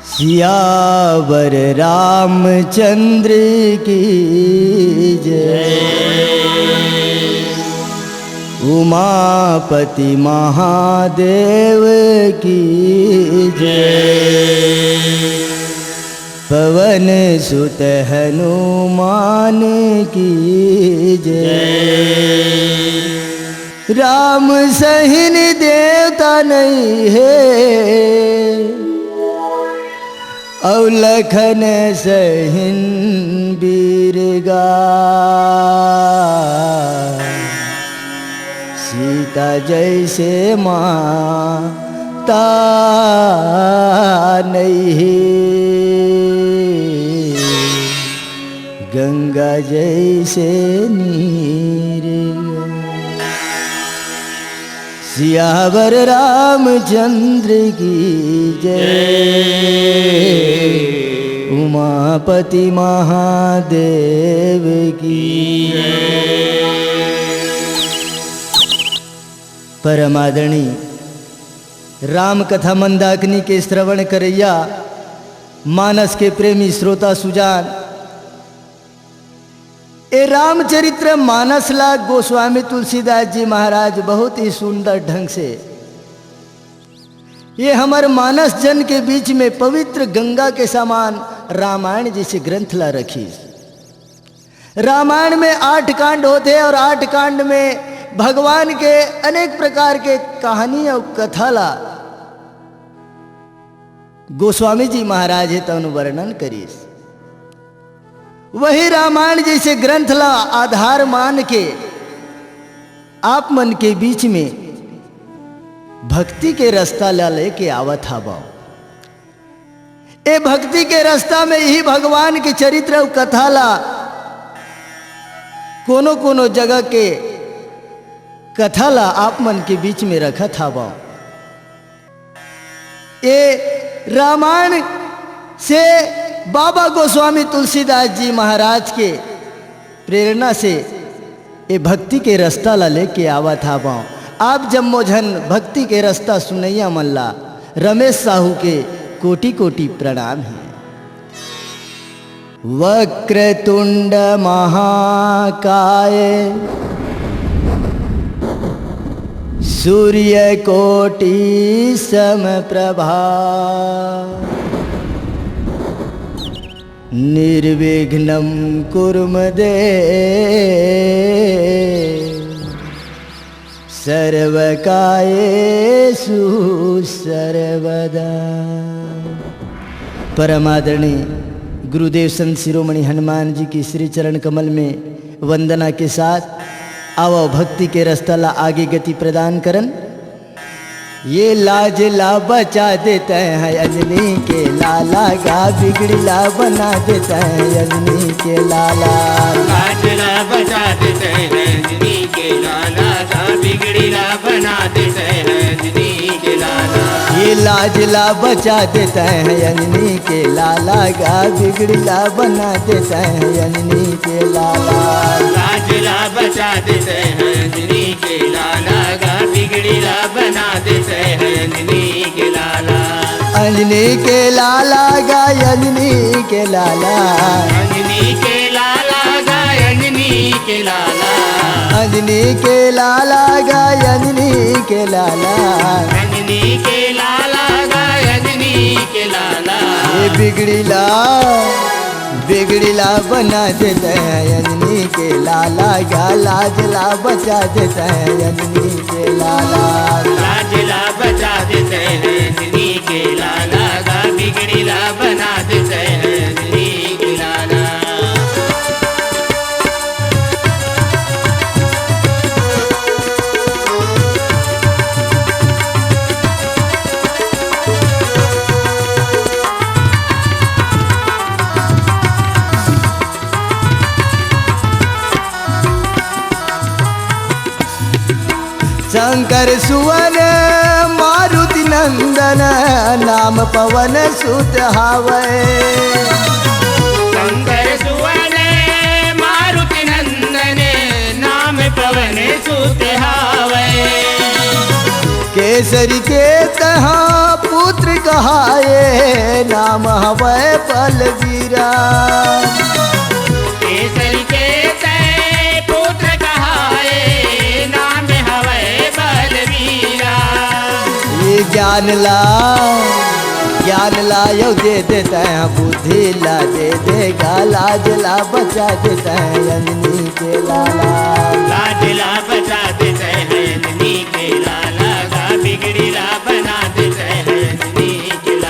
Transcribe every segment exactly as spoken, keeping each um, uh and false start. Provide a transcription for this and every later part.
सियावर रामचंद्र की जय। उमापति महादेव की जय। पवन सुत हनुमान की जय। राम सहिन देवता नहीं है, अउ लखन सहिन बीरगा। सीता जैसे माता नहीं है, गंगा जैसे नीर। सियावर रामचंद्र की जय। उमापति महादेव की जय। परम आदरणीय राम कथा मंदाकिनी के श्रवण करैया मानस के प्रेमी श्रोता सुजान, ए रामचरित्र मानस ला गोस्वामी तुलसीदास जी महाराज बहुत ही सुंदर ढंग से ये हमर मानस जन के बीच में पवित्र गंगा के समान रामायण जैसे ग्रंथ ला रखिस। रामायण में आठ कांड होथे और आठ कांड में भगवान के अनेक प्रकार के कहानी और कथा ला गोस्वामी जी महाराज हे तउन वर्णन करिस। वही रामायण जैसे ग्रंथ ला आधार मान के आप मन के बीच में भक्ति के रस्ता ला लेके आवत हावव। ए भक्ति के रस्ता में इही भगवान के चरित्र अउ कथा ला, कोनो कोनो जगह के कथा ला आप मन के बीच में रखत हावव। ए रामायण से बाबा गोस्वामी तुलसीदास जी महाराज के प्रेरणा से ए भक्ति के रस्ता ला लेके आवत हावव। आप जम्मो झन भक्ति के रस्ता सुनैया मन ला रमेश साहू के कोटि कोटि प्रणाम हे। वक्रतुंड महाकाय सूर्यकोटि समप्रभा। निर्विघ्नं कुरु मे देव सर्वकार्येषु सर्वदा। परम आदरणीय गुरुदेव संत शिरोमणि हनुमान जी की श्री चरण कमल में वंदना के साथ आवव भक्ति के रस्ता ला आगे गति प्रदान करन। ये लाज ला बचा देते हैं अंजनी के लाला गा, बिगड़ी ला बना देते हैं अंजनी के लाला। लाज ला बचा देते हैं अंजनी के लाला गा, बिगड़ी ला बना देते हैं अंजनी के लाला। ये लाज ला बचा देते हैं अंजनी के लाला गा, बिगड़ी ला बना देते हैं अंजनी के लाला। लाज ला बचा देते हैं अंजनी के लाला गा, बिगड़ी ला बना देते हैं अंजनी के लाला। अंजनी के लाला गा, अंजनी के लाला। अंजनी के लाला गा, अंजनी के लाला। अंजनी के लाला गा, अंजनी के लाला। अंजनी के लाला गा, अंजनी के लाला। ये बिगड़ी ला बिगड़ी ला बना देते हैं अंजनी के लाला गा, लाज ला बचा देते हैं अंजनी के लाला। लाज ला बचा देते हैं अंजनी के लाला गा, बिगड़ी ला बना देते हैं अंजनी के लाला। शंकर सुवन मारुति नंदन नाम पवन सुत हावै। शंकर सुवन मारुति नंदन नाम पवन सुत हावै। केसरी के तहाँ पुत्र कहाए नाम हवय बलबीरा। केसरी के तय पुत्र कहाए, नाम हवय बलबीरा। ये ज्ञान ला, ज्ञान ला यो दे दे तैं, बुद्धि ला दे दे गा, लाज ला बचा दे तैं, अंजनी के लाला। लाज ला बचा दे तैं, अंजनी के लाला, गा बिगड़ी ला बना दे तैं, अंजनी के लाला।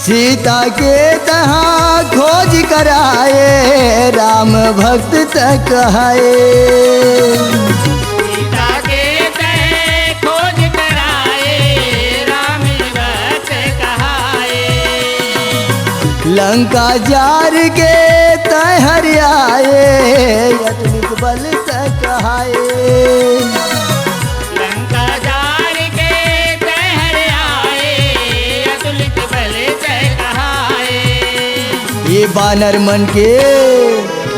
सीता के तहाँ खोज कराए, राम भक्त तक हाय। सीता के तय खोज कराए, राम भक्त कहाए। लंका जार के तय हरियाए, अतुलित बल तक हाय। लंका जार के तय हरियाए, अतुलित बल तक हाय। ये बानर मन के,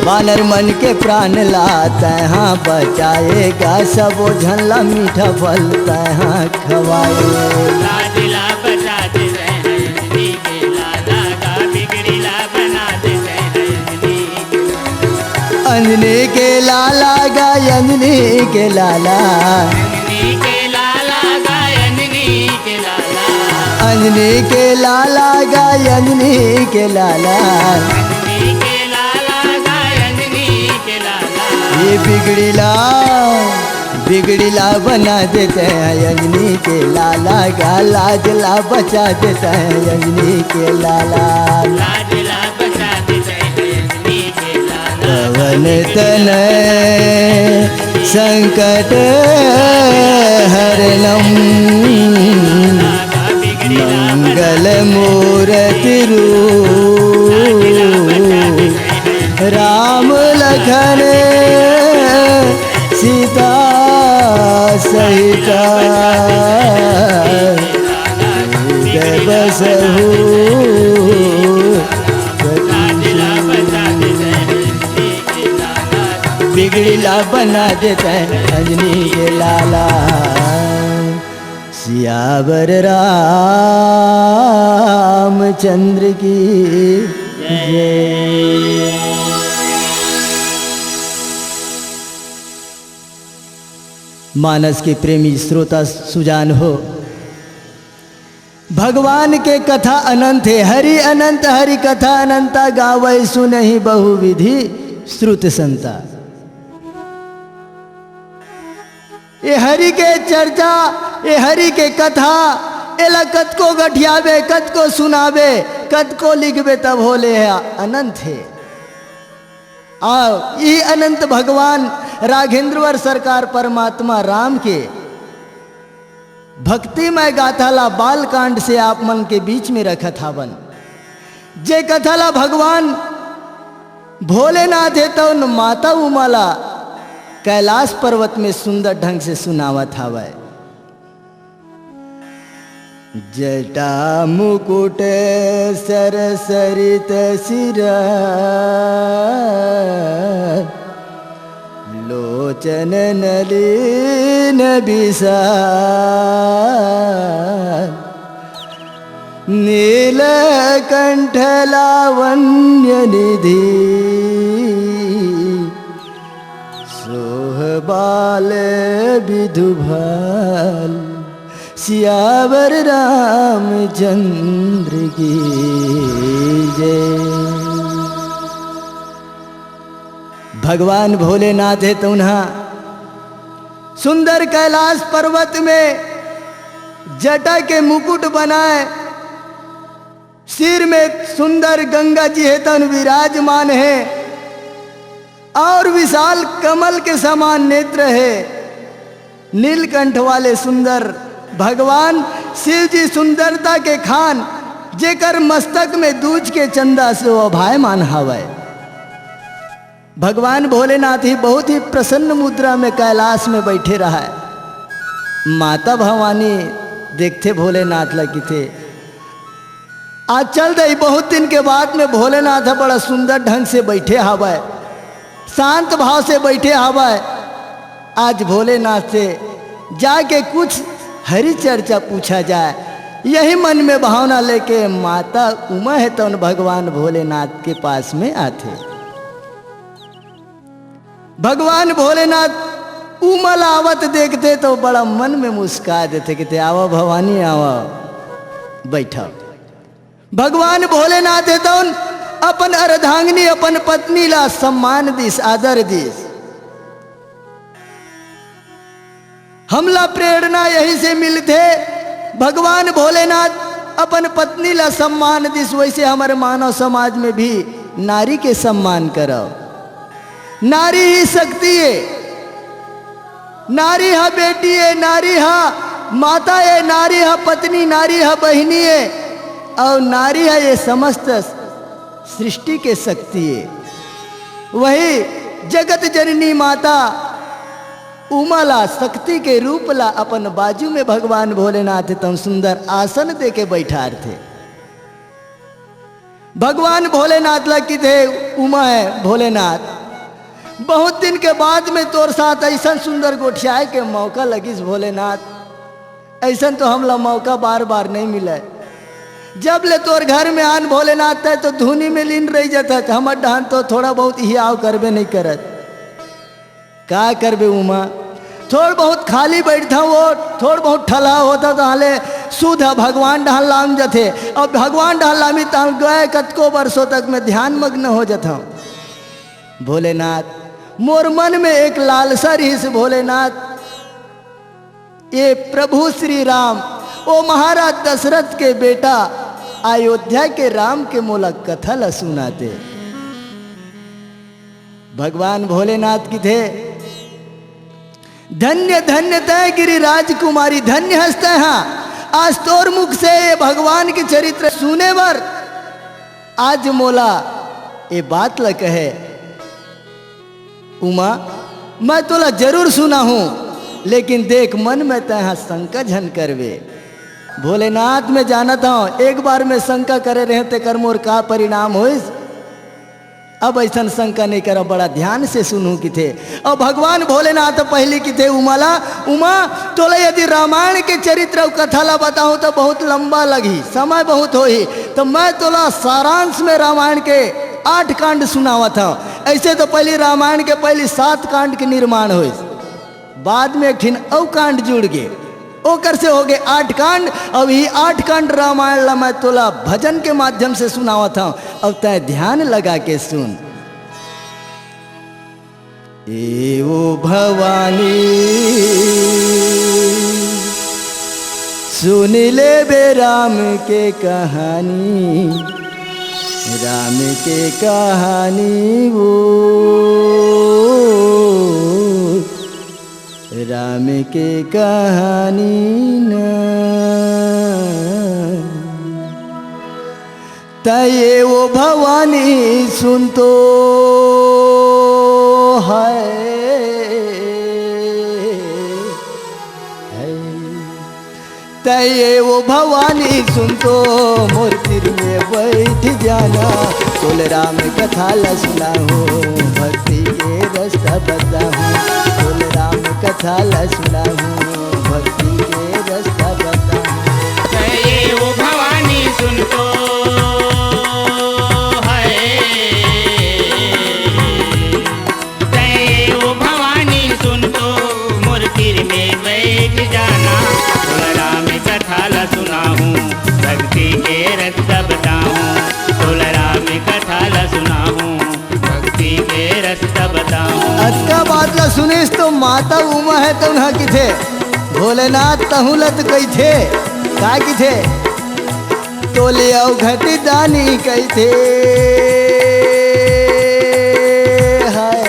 बानर मन के प्राण ला तैं हा बचाए गा, सबो झन ला मीठा फल तैं हा खवाए। लाज ला बचा दे तैं, अंजनी के लाला, गा बिगड़ी ला बना दे तैं, अंजनी के लाला। अंजनी के लाला गा, अंजनी के लाला। अंजनी के लाला गा, अंजनी के लाला। अंजनी के लाला गा, अंजनी के लाला। अंजनी के लाला गा, अंजनी के लाला। ये बिगड़ी ला, बिगड़ी ला बना दे तैं, अंजनी के लाला गा, लाज ला बचा दे तैं, अंजनी के लाला। लाज ला बचा दे तैं, अंजनी के लाला। पवन तनय संकट हरणम, मंगल मूरति रूप। राम लखन सीता सहिता, हृदय बसहु। बिगड़ी ला बना दे तैं, अंजनी के लाला। सियावर रामचंद्र की जय। मानस के प्रेमी श्रोता सुजान हो, भगवान के कथा अनंत हे, हरि अनंत, हरि कथा अनंता, गावै सुनहि बहुविधि श्रुत संता। ए हरि के चर्चा, ए हरि के कथा, एला कतको गठियाबे, कतको सुनाबे, कतको लिखबे, तभो ले ह अनंत हे। अउ इही अनंत भगवान राघेंद्रवर सरकार परमात्मा राम के भक्तिमय गाथा ला बालकांड से आप मन के बीच में रखत हावन। जे कथा ला भगवान भोलेनाथ हे तउन माता उमा ला कैलाश पर्वत में सुंदर ढंग से सुनावत हावय। जटा मुकुट सर सरित सिरा, लोचन नलिन बिसा, नीलकंठ लावण्य निधि, सोह बाल बिधु भाल। सियावर रामचंद्र की जय। भगवान भोलेनाथ हे तउन हा सुंदर कैलाश पर्वत में जटा के मुकुट बनाए, सिर में सुंदर गंगा जी हे तउन विराजमान हे, अउ विशाल कमल के समान नेत्र हे। नीलकंठ वाले सुंदर भगवान शिव जी सुंदरता के खान, जेकर मस्तक में दूज के चंदा से ओभायमान हवय। भगवान भोलेनाथ ही बहुत ही प्रसन्न मुद्रा में कैलाश में बैठे रहय। माता भवानी देखथे भोलेनाथ ला, किथे, "आज चल दई, बहुत दिन के बाद में भोलेनाथ ह बड़ा सुंदर ढंग से बइठे हावय, शांत भाव से बइठे हावय। आज भोलेनाथ से जाके कुछ हरि चर्चा पूछा जाए।" यही मन में भावना लेके माता उमा हे तउन भगवान भोलेनाथ के पास में आथे। भगवान भोलेनाथ उमा ला आवत देखथे त बड़ा मन में मुस्का देथे, किथे, "आवा भवानी, आवा, बइठा।" भगवान भोलेनाथ हे तउन अपन अर्धांगिनी, अपन पत्नी ला सम्मान दिस, आदर दिस। हमला प्रेरणा यही से मिलथे। भगवान भोलेनाथ अपन पत्नी ला सम्मान दिस, वइसे हमर मानव समाज में भी नारी के सम्मान करव। नारी ही शक्ति ए, नारी ह बेटी ए, नारी ह माता ए, नारी ह पत्नी, नारी ह बहिनी ए, अउ नारी ह ये समस्त सृष्टि के शक्ति ए। वही जगत जननी माता उमा ला, शक्ति के रूप ला अपन बाजू में भगवान भोलेनाथ तउन सुंदर आसन देके बइठारथे। भगवान भोलेनाथ ला किथे, "उमा हे भोलेनाथ, बहुत दिन के बाद में तोर साथ अइसन सुंदर गोठियाए के मौका लगिस भोलेनाथ, अइसन तो हमला मौका बार बार नइ मिलय। जब ले तोर घर में आन भोलेनाथ, तैं तो धुनी में लीन रहि जथस, हमर डहन तो थोड़ा बहुत हियाव करबे नइ करत।" का करबे उमा, थोड़ बहुत खाली बइठथंव, वो थोड़ बहुत ठलहा होथंव, तहाँ ले सुध ह भगवान डहन लाम जथे। अब भगवान डहन लामी तहाँ गए कतको बरसों तक मैं ध्यान मग्न हो जथंव। भोलेनाथ, मोर मन में एक लालसा रहिस भोलेनाथ, ये प्रभु श्री राम, ओ महाराज दशरथ के बेटा अयोध्या के राम के मोला कथा ला सुना दे। भगवान भोलेनाथ किथे, "धन्य धन्य तैं गिरि राजकुमारी, धन्य हस तैं हा। आज तोर मुख से ये भगवान के चरित्र सुने बर आज मोला ये बात ल कहे। उमा, मैं तोला जरूर सुनाहूं, लेकिन देख मन में तैं हा शंका झन करबे।" भोलेनाथ, मैं जानत हंव, एक बार मैं शंका करे रहेंव तेकर मोर का परिणाम होइस। अब अइसन शंका नइ करव, बड़ा ध्यान से सुनहूं किथे। अउ भगवान भोलेनाथ पहिली किथे उमा ला, "उमा, तोला यदि रामायण के चरित्र अउ कथा ला बताहूं त बहुत लंबा लगही, समय बहुत होही, त मैं तोला सारांश में रामायण के आठ कांड सुनावत हंव।" अइसे तो पहिली रामायण के पहिली सात कांड के निर्माण होइस, बाद में एक ठिन अउ कांड जुड़ गे, ओकर से होगे आठ कांड। अब इही आठ कांड रामायण ला मैं तोला भजन के माध्यम से सुनावत हंव, अब तैं ध्यान लगा के सुन। ए ओ भवानी, सुन लेबे राम के कहानी, राम के कहानी वो, राम के कहानी ना। तैं ए ओ भवानी सुन तो है, है। तैं ए ओ भवानी सुन तो मोर तीर में बैठ जाना। तोल राम कथा ला सुनाहूं, भक्ति के रस्ता बताहूं। तोल राम कथा ला सुनाहूं, भक्ति के रस्ता बताहूं। तैं ए ओ भवानी सुन तो है, तैं ए ओ भवानी सुन तो मोर तीर में बैठ जाना। तोला राम कथा ला सुनाहूं, भक्ति के रस्ता बताहूं। तोला राम कथा ला सुनाहूं, भक्ति के रस्ता बताहूं। अतका बात ला सुनिस तो माता उमा हे तउन हा किथे, भोलेनाथ तहूं ला तो कहिथे, का किथे? तोले अवघट दानी कहिथे, हाय।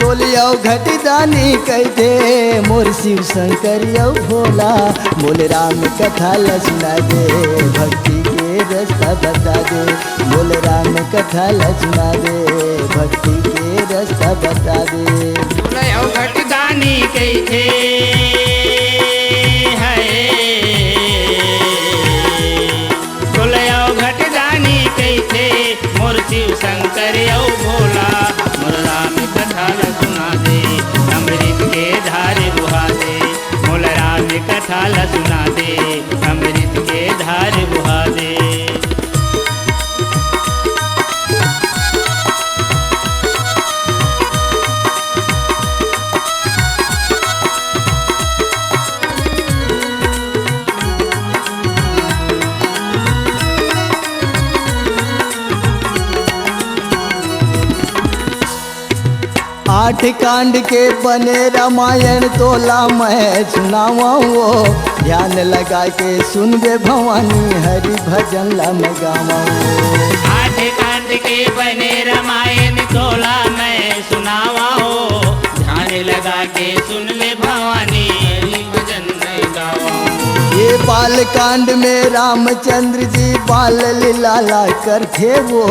तोले अवघट दानी कहिथे, मोर शिव शंकर अउ भोला। मोले राम कथा ला सुना दे, भक्ति के रस्ता बता दे। मोले राम कथा ला सुना दे, भक्ति के रस्ता बता दे। बोले अवघट दानी कहिथे, हाय। बोले अवघट दानी कहिथे, मोर शिव शंकर अउ भोला, मोर राम कथा ल सुना दे, अमृत के धार बुहा दे। मोला राम कथा ल सुना दे, अमृत के धार बुहा दे। आठ कांड के बने रामायण तोला मैं सुनावंव वो, ध्यान लगा के सुनबे भवानी, हरि भजन ला मैं गावंव वो। आठ कांड के बने रामायण तोला मैं सुनावंव वो, ध्यान लगा के सुन ले भवानी, हरि भजन ये बाल कांड में रामचंद्र जी बाल लीला ला करथे वो,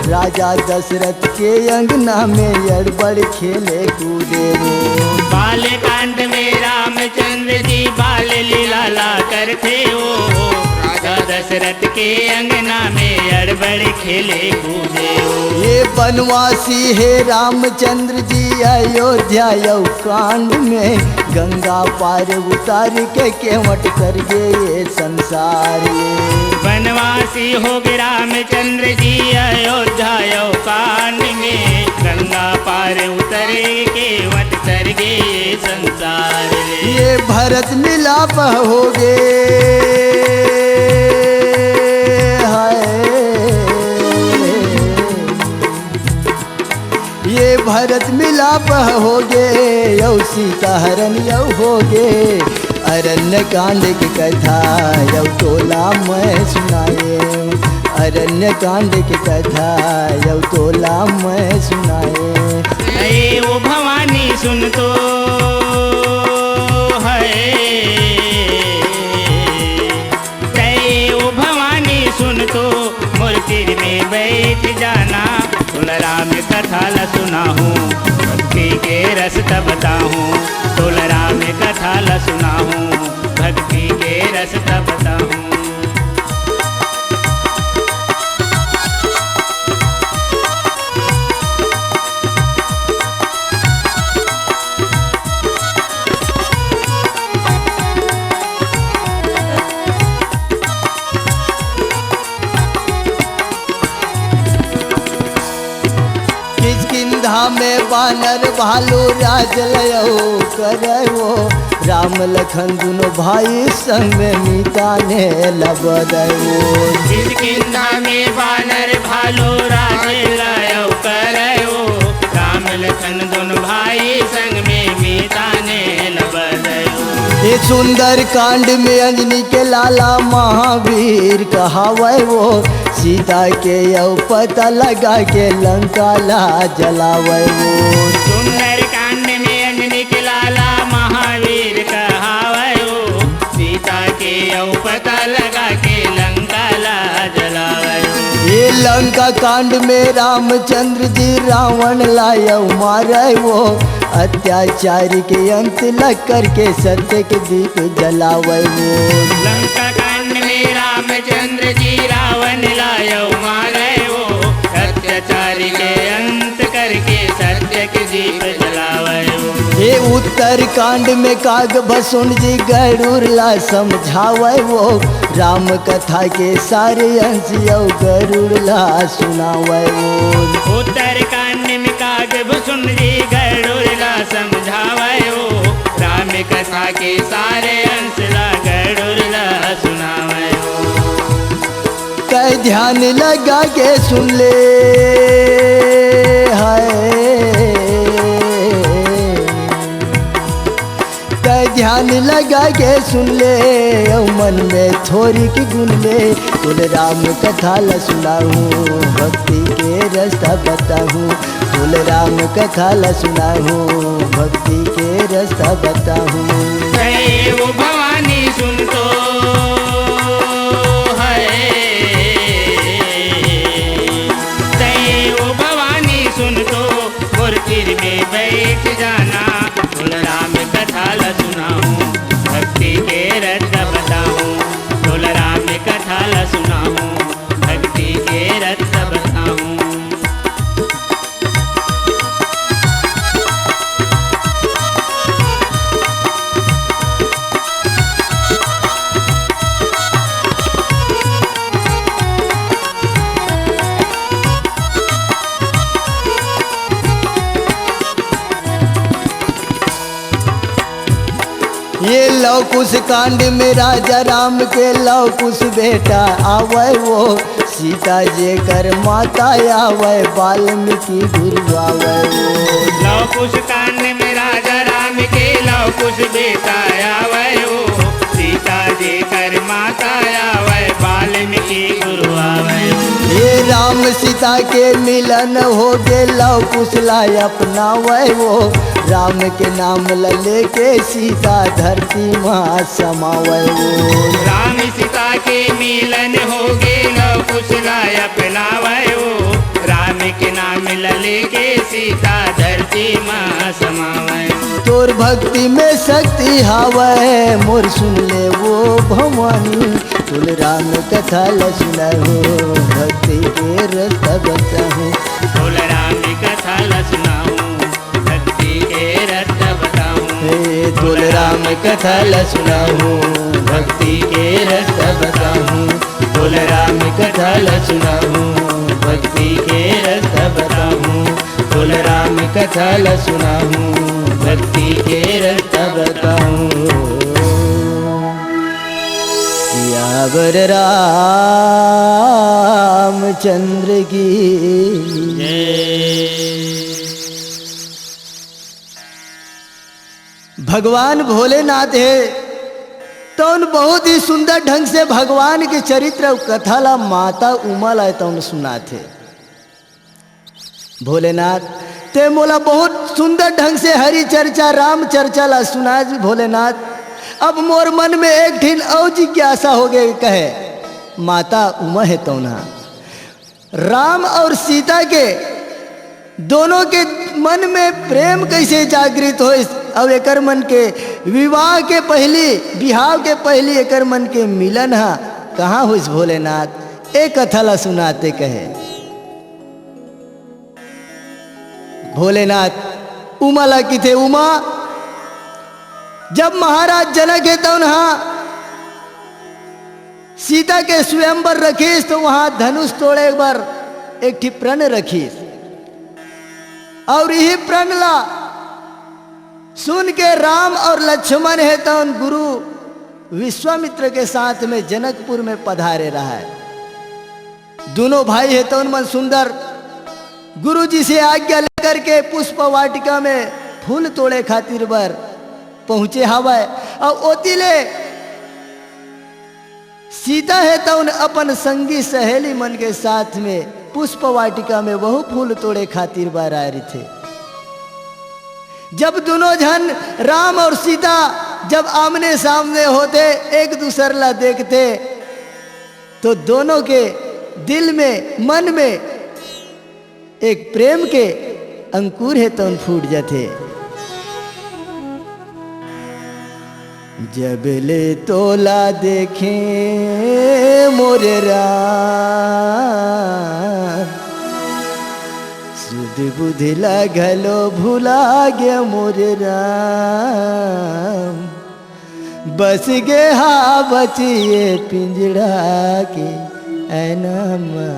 राजा दशरथ के अंगना में अड़बड़ खेले कूदे वो। बाल कांड में रामचंद्र जी बाल लीला ला करथे वो, राजा दशरथ के अंगना में अड़बड़ खेले कूदे वो। ये बनवासी हे रामचंद्र जी अयोध्या अउ कांड में गंगा पार उतार के केवट कर गे ये संसार में। बनवासी हो गे रामचंद्र जी अयोध्या अउ कांड में, गंगा पार उतर केवट कर गे ये संसार में। ये भरत मिलाप हो गे, हाय। ये भरत मिलाप हो गे, अउ सीता हरण अउ हो गे। अरण्य कांड के कथा अउ तोला मैं सुनाएंव, अरण्य कांड के कथा अउ तोला मैं सुनाएंव। अरे ओ भवानी सुन तो, हाय। तय ओ भवानी सुन तो, मोर तीर में बैठ जाना। तोला राम कथा ला सुनाहूँ, भक्ति के रस त बताहूँ। तोला राम कथा ला सुनाहूँ, भक्ति के रस त बताहूँ। किष्किंधा में बानर भालू राज लयो करयो, राम लखन दुनो भाई संग में मिताने लब दयो। किष्किंधा में बानर भालू राज लयो करयो, राम लखन दुनो भाई संग में मिताने लब दयो। ये सुंदर कांड में अंजनी के लाला महावीर कहावय वो, सीता के अउ पता लगा के लंका ला जलावय वो। सुंदर कांड में अंजनी के लाला महावीर कहावय वो, सीता के अउ पता लगा के लंका ला जलावय वो। ये लंका कांड में रामचंद्र जी रावण ला अउ मारय वो, अत्याचारी के अंत ला करके सत्य के दीप जलावय वो। लंका कांड में रामचंद्र जी रावण ला अउ मारय वो, अत्याचारी के अंत करके सत्य के दीप जलावय वो। हे उत्तर कांड में काग भसुन जी गरुड़ ला समझावय वो, राम कथा के सारे अंश अउ गरुड़ ला सुनावय वो। उत्तर कांड में काग भसुन जी गरुड़ ला समझावय वो, राम कथा के सारे अंश ला गरुड़ ला सुनावय वो। तय ध्यान लगा के सुन ले, हाय। तय ध्यान लगा के सुन ले, अउ मन में थोरिक गुन ले। तोल राम कथा ला सुनाहूँ, भक्ति के रस्ता बताहूँ। तोल राम कथा ला सुनाहूँ, भक्ति के रस्ता बताहूँ। तय ओ भवानी सुन तो, हाय। तय ओ भवानी सुन तो, मोर तीर में एक जाना, तोला राम कथा ला सुनाहूँ, भक्ति के रस बताहूँ। तोला राम कथा ला सुनाहूँ, भक्ति के रस बताहूँ। ये लव कुश कांड में राजा राम के लव कुश बेटा आवै वो, सीता जेकर माता आवै, वाल्मीकि गुरु आवै वो। लव कुश कांड में राजा राम के लव कुश बेटा आवै वो, सीता जेकर माता आवै, वाल्मीकि गुरु आवै वो। ये राम सीता के मिलन होगे, लव कुश ला अपनावै वो, राम के नाम ल लेके सीता धरती मा समावै वो। राम सीता के मिलन होगे, लव कुश ला अपनावै वो। राम के नाम ल लेके सीता धरती मा समावै। तोर भक्ति में शक्ति हावै, मोर सुन ले वो भवानी। तोला राम कथा ला सुनाहूँ, भक्ति के रस बताहूँ। तोला राम कथा ला सुनाहूँ, भक्ति के रस बताहूँ। हे तोला राम कथा ला सुनाहूँ, भक्ति के रस बताहूँ। तोला राम कथा ला सुनाहूँ, भक्ति के रस बताहूँ। तोला राम कथा ला सुनाहूँ, भक्ति के रस बताहूँ। सियावर रामचंद्र की जय। भगवान भोलेनाथ हे, तउन बहुत ही सुंदर ढंग से भगवान के चरित्र अउ कथा ला, माता उमा ला तउन सुनाथे। भोलेनाथ, ते मोला बहुत सुंदर ढंग से हरि चर्चा, राम चर्चा ला सुनाय भोलेनाथ। अब मोर मन में एक ठिन अउ जिज्ञासा होगे कहे, माता उमा हे तउन हा। राम अउ सीता के दोनों के मन में प्रेम कइसे जागृत होइस, अउ एकर मन के विवाह के पहिली, बिहाव के पहिली एकर मन के मिलन हा कहाँ होइस भोलेनाथ? ए कथा ला सुनाते कहे। भोलेनाथ उमा ला किथे, उमा, जब महाराज जनक हे तउन हा सीता के स्वयंवर रखिस, त उहाँ धनुष तोड़े बर एक ठी प्रण रखिस, अउ इही प्रण ला सुन के राम अउ लक्ष्मण हे तउन गुरु विश्वामित्र के साथ में जनकपुर में पधारे रहय। दूनों भाई हे तउन मन सुंदर गुरु जी से आज्ञा लेकर के पुष्प वाटिका में फूल तोड़े खातिर बर पहुँचे हावय। अउ ओती ले सीता हे तउन अपन संगी सहेली मन के साथ में पुष्प वाटिका में वहू फूल तोड़े खातिर बर आय रहिथे। जब दूनों झन राम अउ सीता जब आमने सामने होथे, एक दूसर ला देखथे, तो दूनों के दिल में, मन में एक प्रेम के अंकुर हे तउन फूट जाथे। जब ले तोला देखे मोरे राम, सुध बुध ला घलो भुला गे मोरे राम। बस गे हा बचिए पिंजड़ा के ऐना मा,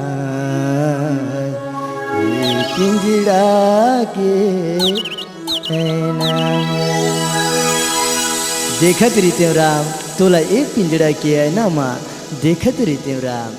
ये पिंजड़ा के ऐना मा। देखत रहितेंव राम तोला ए पिंजड़ा के ऐना मा, देखत रहितेंव राम।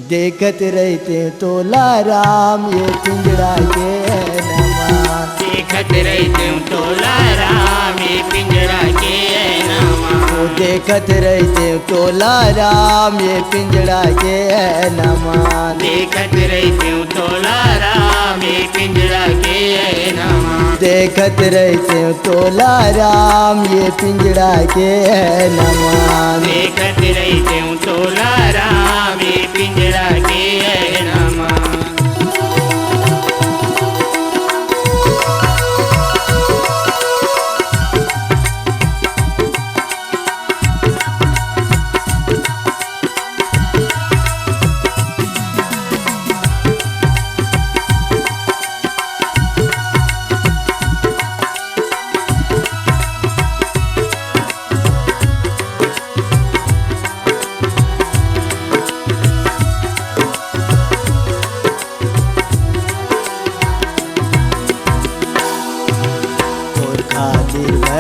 देखत रहितेंव तोला राम ये पिंजड़ा के ऐना मा। देखत रहितेंव तोला राम ये पिंजड़ा के ऐना मा। ओ देखत रहितेंव तोला राम ये पिंजड़ा के ऐना मा। देखत रहितेंव तोला राम ये पिंजड़ा के ऐना मा। देखत रहितेंव तोला राम ये पिंजड़ा के ऐना मा। देखत रहितेंव तोला राम ये पिंजड़ा के ऐना मा।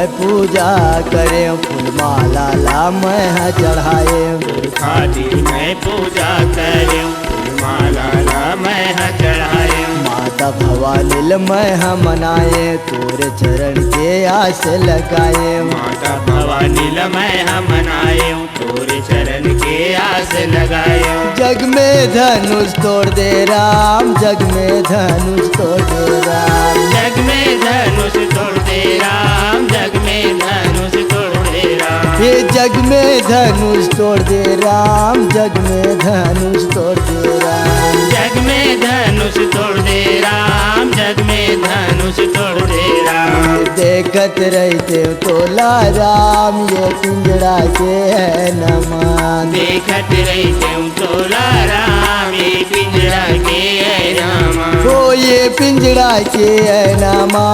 पूजा करेंव, फूल माला ला मैं ह चढ़ाएंव। तोर खातिर मैं पूजा करेंव, फूल माला ला मैं ह चढ़ाएंव। माता भवानी ल मैं ह मनाएंव, तोर चरण के आस लगाएंव। माता भवानी ल मैं ह मनाएंव, तोर चरण के आस लगाएंव। जग में धनुष तोड़ दे राम, जग में धनुष तोड़ दे राम। जग में धनुष तोड़ दे राम, जग में धनुष तोड़ दे राम। हे जग में धनुष तोड़ दे राम, जग में धनुष तोड़ दे राम। जग में धनुष तोड़ दे राम, जग में धनुष तोड़ दे राम। देखत रहितेंव तोला राम, ये पिंजड़ा के ऐना मा। देखत रहितेंव तोला राम, ये पिंजड़ा के ऐना मा। ओ ये पिंजड़ा के ऐना मा,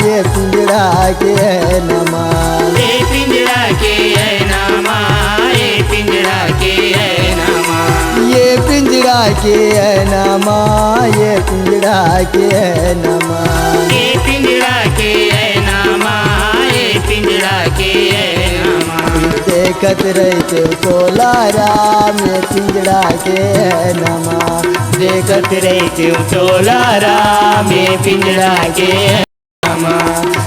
ये पिंजड़ा के ऐना मा। ये पिंजड़ा के ऐना मा, ये पिंजड़ा के ऐना मा। ये पिंजड़ा के ऐना मा, ये पिंजड़ा के ऐना मा। ये पिंजड़ा के ऐना मा, ये पिंजड़ा के ऐना मा। देखत रहितेंव तोला राम, ये पिंजड़ा के ऐना मा। देखत रहितेंव तोला राम, ये पिंजड़ा के ऐना मा।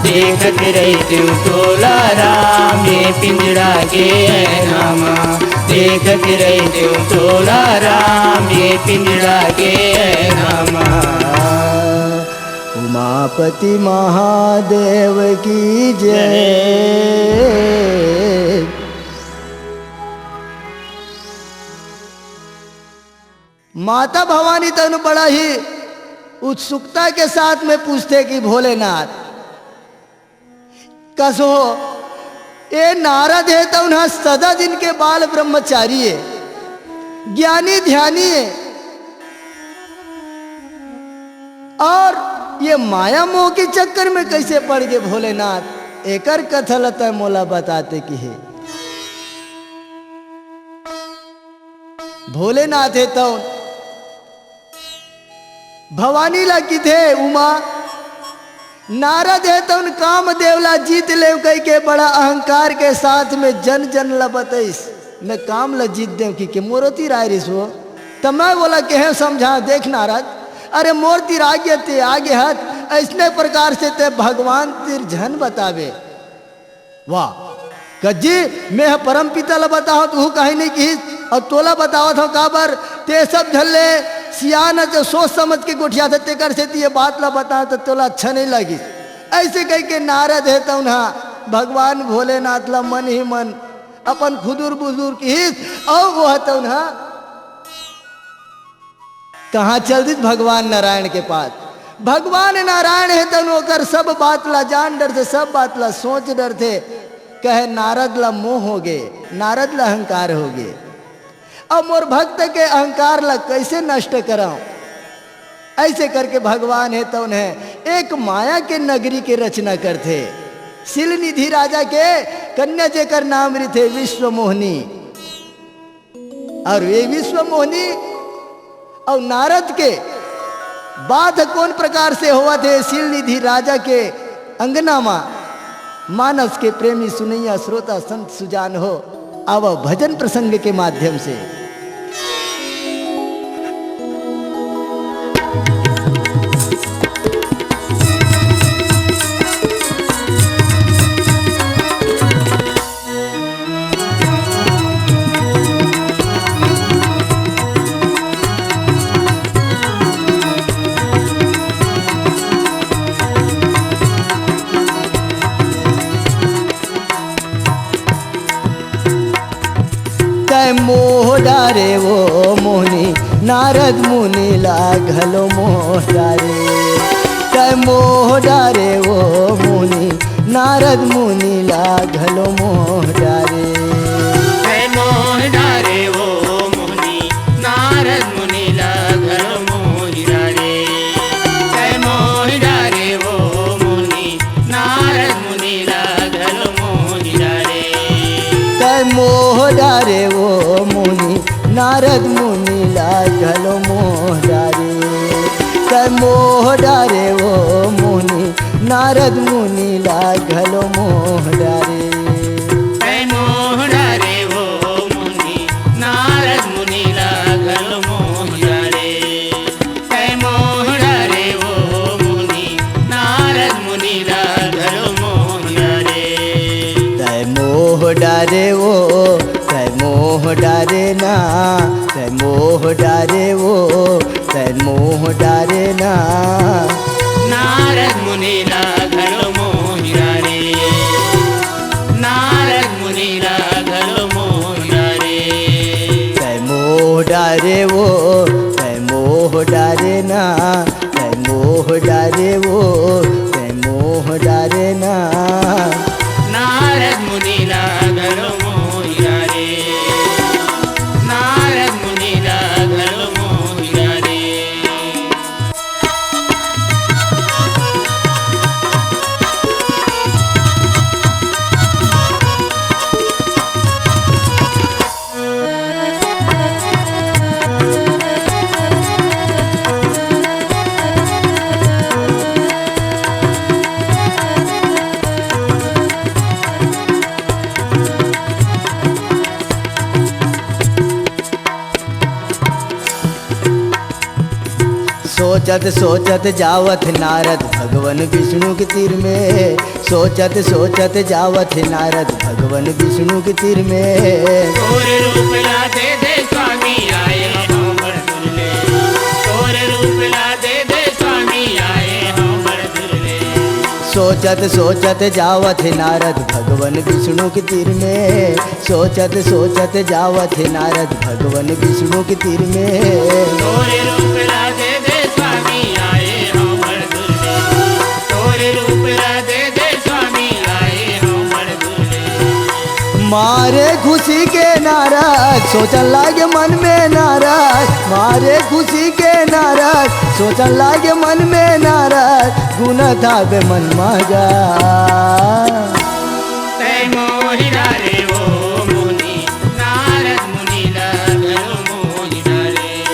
देखत रहितेंव तोला राम, ये पिंजड़ा के ऐना मा। देखत रहितेंव तोला राम, ये पिंजड़ा के ऐना मा। उमापति महादेव की जय। माता भवानी तउन बड़ा ही उत्सुकता के साथ में पूछथे कि भोलेनाथ, कसो, ए नारद हे तउन ह सदा दिन के बाल ब्रह्मचारी हे, ज्ञानी ध्यानी हे, अउ ये माया मोह के चक्कर में कइसे पड़ गे भोलेनाथ, एकर कथा ल तैं मोला बताते किहे। भोलेनाथ हे तउन भवानी ला किथे, उमा, नारद हे तउन कामदेव ला जीत लेंव कहिके बड़ा अहंकार के साथ में जन जन ला बतइस, मैं काम ला जीत देंव कहिके मोरो तीर आय रिहिस ओ। त मैं ओला कहेंव समझाएंव, देख नारद, अरे मोर तीर आगे ते आगे हत, अइसने प्रकार से ते भगवान तीर झन बताबे। वाह, कज्जी, मैं ह परमपिता ल बतावत हँव, तहूँ काहीं नइ किहिस, अउ तोला बतावत हँव काबर, ते सब झन ले सियान हस, सोच समझ के गोठियाथस, तेकर सेती ये बात ल बतावत हँव, तोला अच्छा नइ लागिस। अइसे कहिके नारद हे तउन ह भगवान भोलेनाथ ल मन ही मन अपन खुदुर बुजुर किहिस, अउ ओह तउन ह कहाँ चल दिस? भगवान नारायण के पास। भगवान नारायण हे तउन ओकर सब बात ला जान डरथे, सब बात ला सोच डरथे। कहे नारद ला मोह होगे, नारद ला अहंकार होगे। अब मोर भक्त के अहंकार ला कइसे नष्ट करँव? अइसे करके भगवान हे तउन ह एक माया के नगरी के रचना करथे। शील निधि राजा के कन्या जेकर नाम रिथे विश्वमोहिनी। अउ ये विश्वमोहिनी अउ नारद के बात कोन प्रकार से होवत हे शील निधि राजा के अंगना मा। मानस के प्रेमी सुनइया श्रोता संत सुजान हो, आवा भजन प्रसंग के माध्यम से। तै मोह डारे ओ मोहिनी, नारद मुनि ला घलो मोह डारे। तै मोह डारे ओ मोहिनी, नारद मुनि ला घलो मोह डारे। तै मोह डारे ओ मोहिनी, नारद मुनि ला घलो मोह डारे। तै मोह डारे ओ मोहिनी, नारद मुनि ला घलो मोह डारे। तै मोह डारे ओ मोहिनी, नारद मुनि ला घलो मोह डारे। तै मोह डारे ओ मोहिनी, नारद मुनि ला घलो मोह डारे। तै मोह डारे ओ मुनि, नारद मुनि ला घलो मोह डारे। तै मोह डारे ओ मुनि, नारद मुनि ला घलो मोह डारे। तै मोह डारे ओ, तै मोह डारे ना, तै मोह डारे ओ, तै मोह डारे ना। नारद मुनि ला घलो मोह डारे। नारद मुनि ला घलो मोह डारे। तै मोह डारे ओ, तै मोह डारे ना, तै मोह डारे ओ, तै मोह डारे ना। नारद मुनि ला घलो मोह डारे। नारद मुनि ला घलो मोह डारे। सोचत सोचत जावत नारद भगवन विष्णु के तीर में। सोचत सोचत जावत नारद भगवन विष्णु के तीर में। तोर रूप ला दे दे स्वामी आए हंव बड़ दुर ले। तोर रूप ला दे दे स्वामी आए हंव बड़ दुर ले। सोचत सोचत जावत नारद भगवन विष्णु के तीर में। सोचत सोचत जावत हे नारद भगवन विष्णु के तीर में। तोरे रूप ला दे दे स्वामी आए हंव बड़ दुर ले। तोरे रूप ला दे दे स्वामी आए हंव बड़ दुर ले। मारे खुशी के नारद सोचन लागे मन में नारद। मारे खुशी के नारद सोचन लागे मन में नारद। गुन थाबे मन मगा। तै मोहि डारे ओ मुनि, नारद मुनि ला घलो मोहि डारे।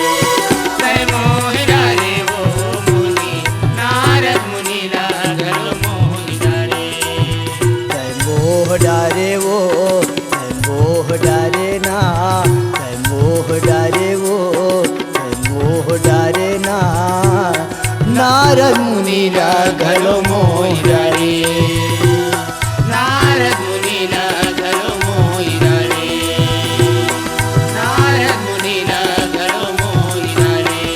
तै मोहि डारे ओ मुनि, नारद मुनि ला घलो मोहि डारे। तै मोह डारे ओ, तै मोह डारे ना, तै मोह डारे ओ, तै मोह डारे ना। नारद मुनि ला घलो मोहि डारे। नारद मुनि ला घलो मोहि डारे। नारद मुनि ला घलो मोहि डारे।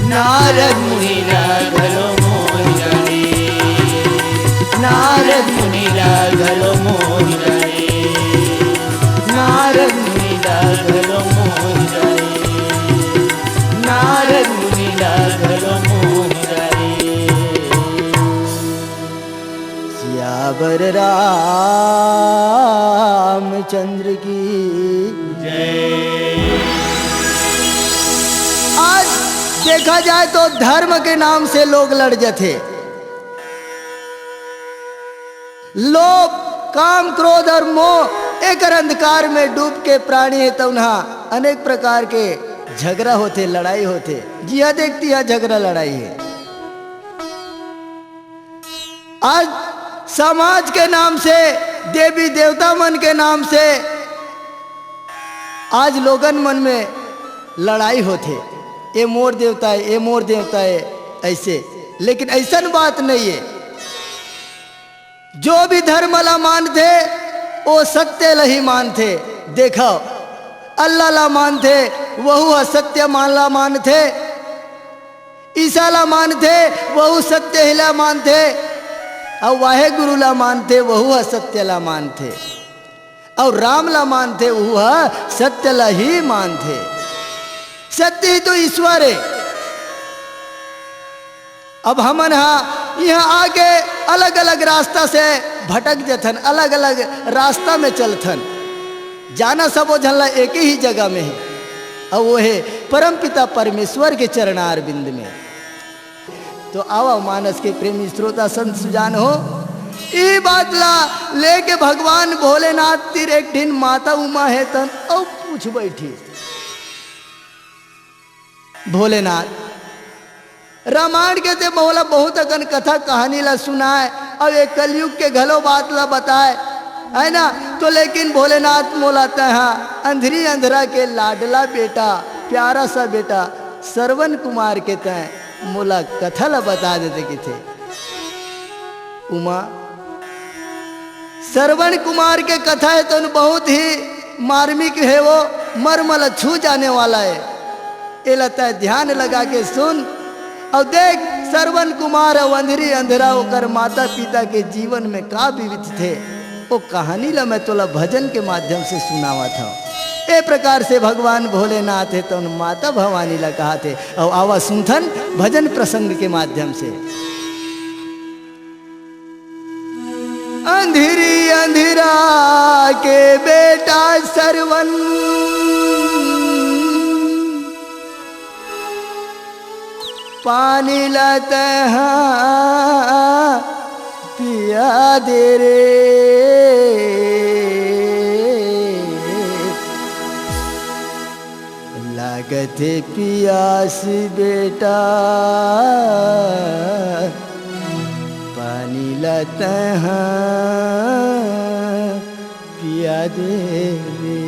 नारद मुनि ला घलो मोहि डारे। नारद मुनि ला घलो मोहि डारे। नारद मुनि ला घलो मोहि डारे। नारद मुनि ला घलो मोहि डारे। सियावर रामचंद्र की जय। आज देखा जाए तो धर्म के नाम से लोग लड़ जथे। लोभ, काम, क्रोध और मोह एकर अंधकार में डूब के प्राणी हे, त उन्हा अनेक प्रकार के झगड़ा होथे, लड़ाई होथे। जिहा देख तिहा झगड़ा लड़ाई हे। आज समाज के नाम से, देवी देवता मन के नाम से आज लोगन मन में लड़ाई होथे, "ए मोर देवता हे, ए मोर देवता हे", ऐसे। लेकिन ऐसन बात नहीं हे। जो भी धर्म ला मानथे, वो सत्य ला ही मानथे। देखव, अल्लाह ला मानथे, वहू ह सत्य मान ला मानथे। ईसा ला मानथे, वहू सत्य ही ला मानथे। अउ वाहे गुरु ला मानथे, वहू ह सत्य ला मानथे। अउ राम ला मानथे, वहू ह सत्य ला ही मानथे। सत्य ही तो ईश्वर हे। अब हमन ह इहाँ आके अलग-अलग रास्ता से भटक जथन, अलग-अलग रास्ता में चलथन। जाना सबो झन ला एक ही जगह में हे, अउ वो हे परमपिता परमेश्वर के चरणार बिंद में। तो आवा मानस के प्रेमी श्रोता संत सुजान हो, ई बात ला लेके भगवान भोलेनाथ तीर एक ठिन माता उमा हे तन अउ पूछ बैठी। भोलेनाथ, रामायण के ते मोला बहुत अकन कथा कहानी ला सुनाए, अउ ये कलयुग के घलो बात ला बताए, है ना? तो लेकिन भोलेनाथ मोला तैं हा अंधरी अंधरा के लाडला बेटा, प्यारा सा बेटा श्रवण कुमार के तैं मोला कथा ला बता देते किथे। उमा, श्रवण कुमार के कथा हे तो बहुत ही मार्मिक हे, वो मर्म ला छू जाने वाला हे। एला तैं ध्यान लगा के सुन अउ देख, श्रवण कुमार अउ अंधरी अंधरा ओकर माता पिता के जीवन में का बीतथे, वो कहानी ला मैं तोला भजन के माध्यम से सुनावत हूँ। ए प्रकार से भगवान भोलेनाथ हे तो माता भवानी ला कहाथे। अउ आवा सुनथन भजन प्रसंग के माध्यम से। अंधरी अंधरा के बेटा सरवन, पानी ला तैं हा पिया दे रे। लागथे पियास बेटा, पानी ला तैं हा पिया दे रे।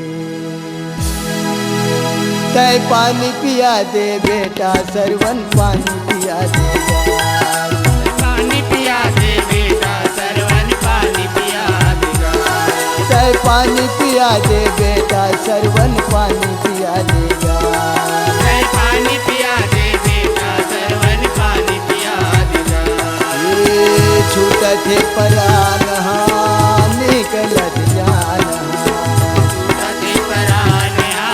तैं पानी पिया दे बेटा, सरवन पानी पिया दे। पानी पिया दे बेटा, सरवन पानी पिया देगा। तैं पानी पिया दे बेटा, सरवन पानी पिया देगा। तैं पानी पिया दे बेटा, सरवन पानी पिया देगा। ए छूटथे परान हा, निकलत जान हा। छूटथे परान हा,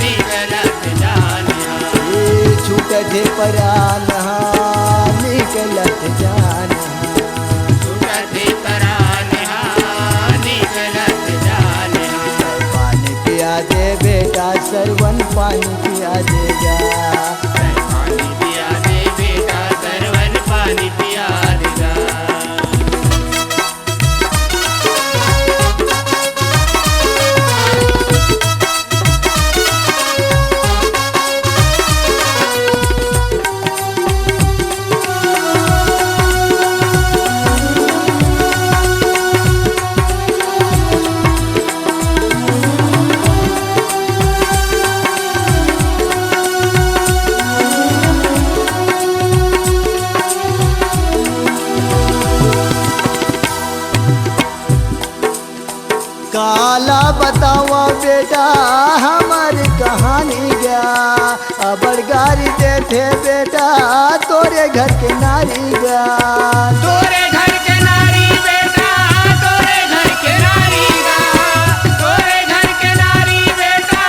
निकलत जान हा। ए छूटथे परान हा, निकलत जान हा। छूटथे परान हा, निकलत जान हा। पानी पिया दे बेटा, सरवन पानी पिया दे जा। पानी पिया दे बेटा, सरवन पानी पिया दे जा। काला बतावा बेटा हमर कहानी गा, अबड़ गारी देथे बेटा तोरे घर के नारी गा। तोरे घर के नारी बेटा, तोरे घर के नारी गा, तोरे घर के नारी बेटा,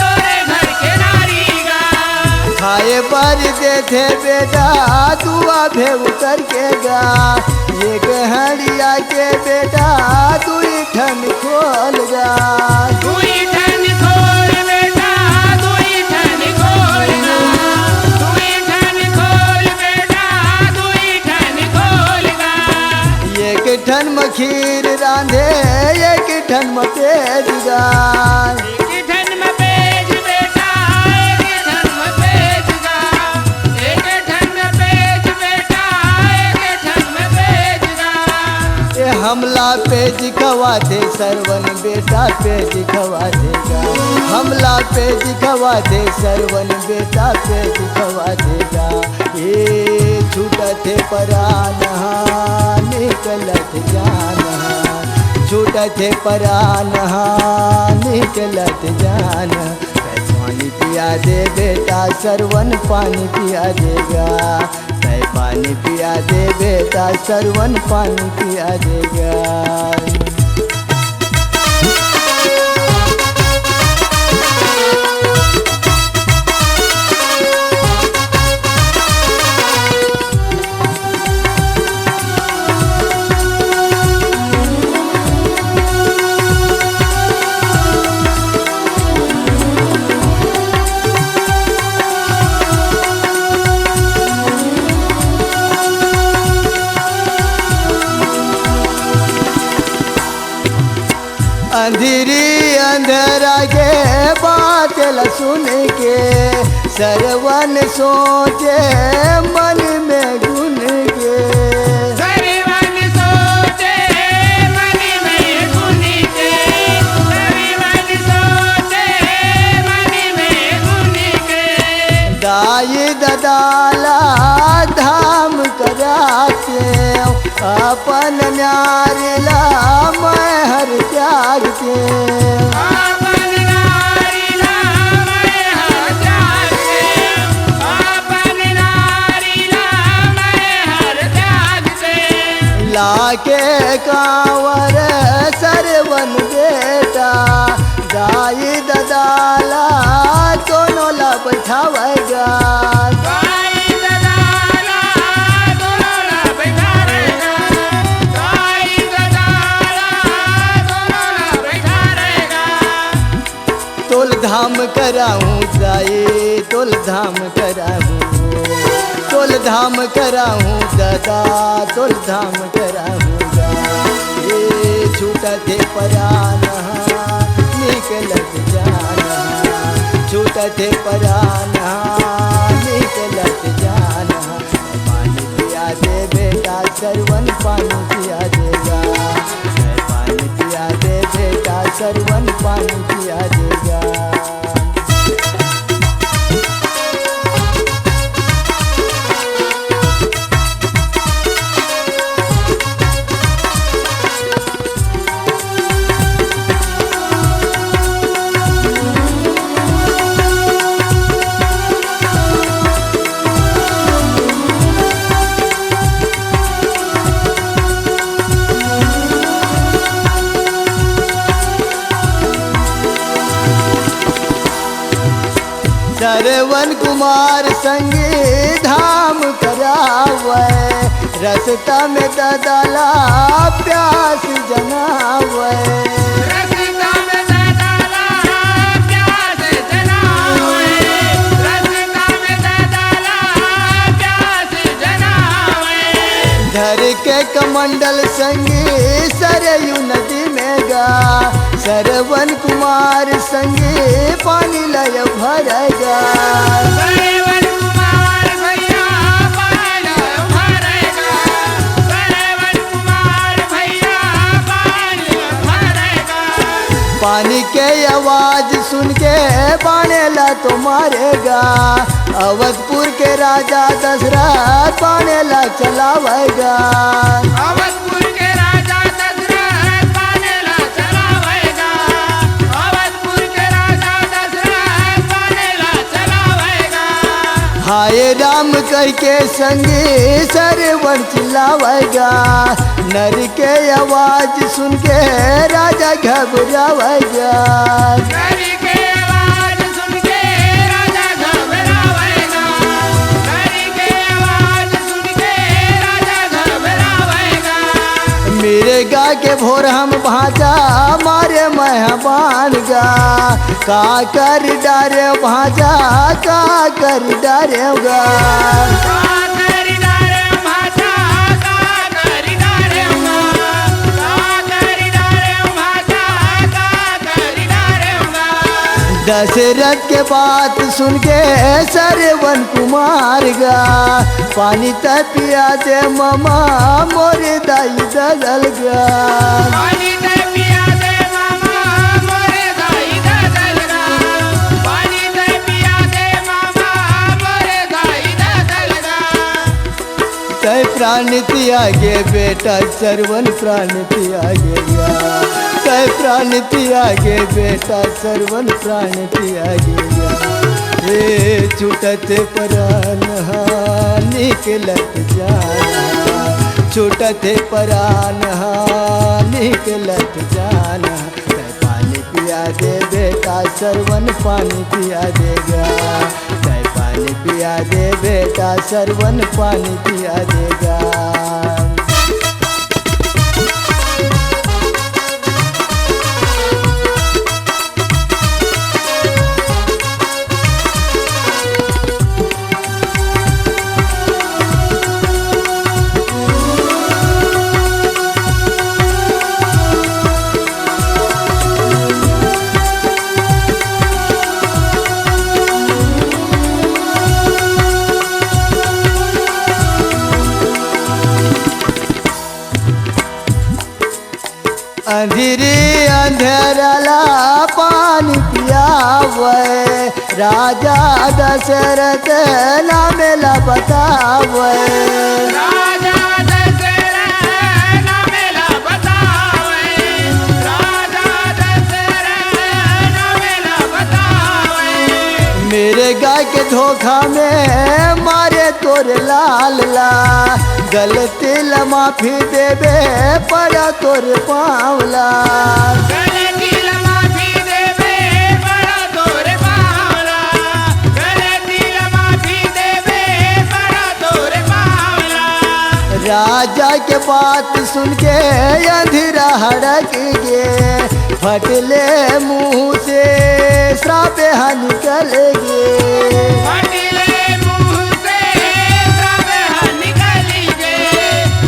तोरे घर के नारी गा। खाए बर देथे बेटा दुआ भेव करके गा, एक हड़िया के बेटा दुई ठन खोल गा। दुई ठन खोल बेटा, दुई ठन खोल गा। दुई ठन खोल बेटा, दुई ठन खोल गा। एक ठन म खीर रांधे, एक ठन म पेज गा। एक ठन म पेज बेटा, एक ठन म पेज गा। एक ठन म पेज बेटा, एक ठन म पेज गा। ए हमला पेज खवाथे सरवन बेटा, पेज खवाथे गा। हमला पेज खवाथे सरवन बेटा, पेज खवाथे गा। ए छूटथे परान हा, निकलत जान हा। छूटथे परान हा, निकलत जान हा। तैं पानी पिया दे बेटा, सरवन पानी पिया दे गा। तैं पानी पिया दे बेटा, सरवन पानी पिया दे गा। अंधरी अंधरा के बात ल सुन के, सरवन सोचे मन में गुन के। सरवन अपन न्यारी ला मैं हर त्याग के। अपन न्यारी ला मैं हर त्याग के। अपन न्यारी ला मैं हर त्याग के। लाके कांवर सरवन बेटा, दाई ददा ला दोनों ला बैठावय गा। दाई ददा ला दोनों ला बैठावय गा। दाई ददा ला दोनों ला बैठावय गा। तोल धाम कराहूँ दाई, तोल धाम कराहूँ, तोल धाम कराहूँ ददा, तोल धाम कराहूँ गा। ए छूटथे परान हा, निकलत जान हा, छूटथे परान हा, निकलत जान हा। पानी पिया दे बेटा सरवन, पानी पिया दे गा। पानी पिया दे बेटा सरवन, पानी पिया दे गा। सरवन कुमार संगी धाम करावय, रस्ता में ददा ला प्यास जनावय। रस्ता में ददा ला प्यास जनावय, रस्ता में ददा ला प्यास जनावय। धर के कमंडल संगी सरयू नदी में गा, सरवन कुमार संगी पानी लय भरय गा। सरवन कुमार भैया पानी लय भरय गा। सरवन कुमार भैया पानी लय भरय गा। पानी के आवाज सुन के बाणे ला तो मारे गा। अवधपुर के राजा दशरथ बाणे ला चलावय गा। अवधपुर के राजा दशरथ बाणे ला चलावय गा। अवधपुर के राजा दशरथ बाणे ला चलावय गा। हाय राम कह के संगी सरवन चिल्लावय गा। नर के आवाज सुन के राजा घबरावय गा। नर के आवाज सुन के राजा घबरावय गा। नर के आवाज सुन के राजा घबरावय गा। मेरे गा के भोर हम भांचा मारे मैं बान गा। का कर डारे भांचा, का कर डारे गा। का कर डारे भांचा, का कर डारे गा। का कर डारे भांचा, का कर डारे गा। दशरथ के बात सुन के सरवन कुमार गा, पानी त पिया दे मामा मोरे दाई ददल गा। पानी त पिया दे मामा मोरे दाई ददल गा। पानी त पिया दे मामा मोरे दाई ददल गा। तय प्राण त्यागे बेटा सरवन प्राण त्यागे गा। तय प्राण त्यागे बेटा सरवन प्राण त्यागे गा। हे छूटत परान हा निकलत जान हा। छूटत परान हा निकलत जान हा। तय पानी पिया दे बेटा सरवन पानी पिया दे गा। तय पानी पिया दे बेटा सरवन पानी पिया दे गा। अंधेरी अंधेरा ला पानी पियावय, राजा दशरथ नाम ला बतावय। राजा दशरथ धोखा में मारे तोर लाल ला, गलती ला माफी देबे पड़ा तोर पाँव ला। गलती ला माफी देबे पड़ा तोर पाँव ला, गलती ला माफी देबे पड़ा तोर पाँव ला। राजा के बात सुन के अंधेरा हड़क गे, फटले मुंह से श्राप हा निकल गे। फटले मुंह से श्राप हा निकल गे,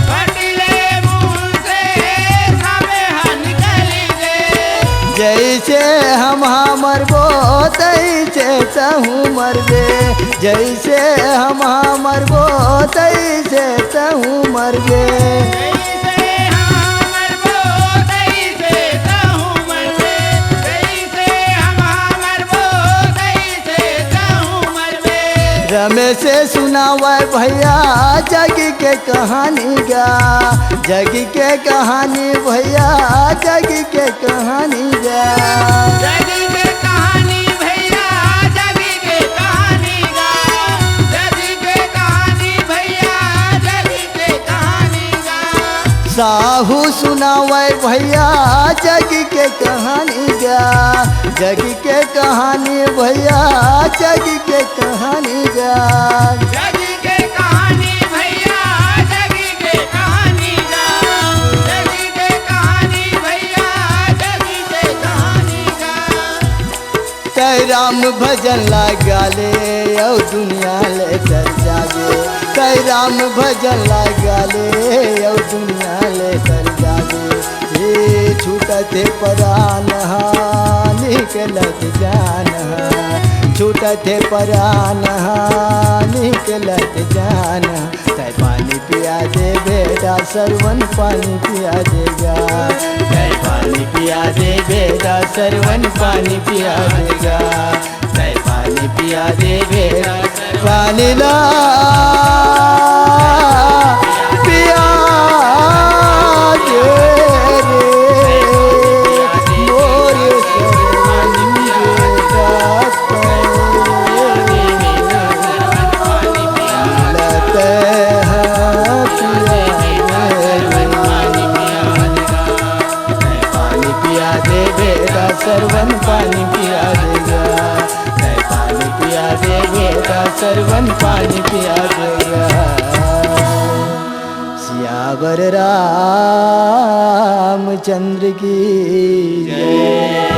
फटले मुंह से श्राप हा निकल गे। जैसे हम हा मरबो, तैसे तहूँ मरबे। जैसे हम हा मरबो, तैसे तहूँ मरबे। जैसे हम मरबो, तैसे तहूँ मरबे। जैसे हम मरबो, तैसे तहूँ मरबे। रमेश सुनावे भैया जग के कहानी गा, जग के कहानी भैया, जग के कहानी गा। जग के कहानी भैया, जग के कहानी गा। जग के कहानी भैया, जग के कहानी गा। साहू सुनावे भैया जग के कहानी गा। जग के कहानी भैया, जग के कहानी गा। जग के कहानी भैया, जग के कहानी गा। जग के कहानी भैया, जग के कहानी गा। तै राम भजन लगा ले, अउ दुनिया ले डर जाबे। तै राम भजन लगा ले, अउ दुनिया ले डर जाबे। हे छूटत हे परान हा, निकलत जान हा। छूटत हे परान हा, निकलत जान हा। तै पानी पिया दे बेटा, सरवन पानी पिया दे गा। तै पानी पिया दे बेटा, सरवन पानी पिया दे गा। तै पानी पिया दे बेटा, पानी ला पिया दे रे, मोर सरवन बेटा। पानी पिया दे बेटा, सरवन पानी पिया दे गा। तै पानी पिया दे बेटा, सरवन पानी पिया दे गा। सियावर रामचंद्र की जय।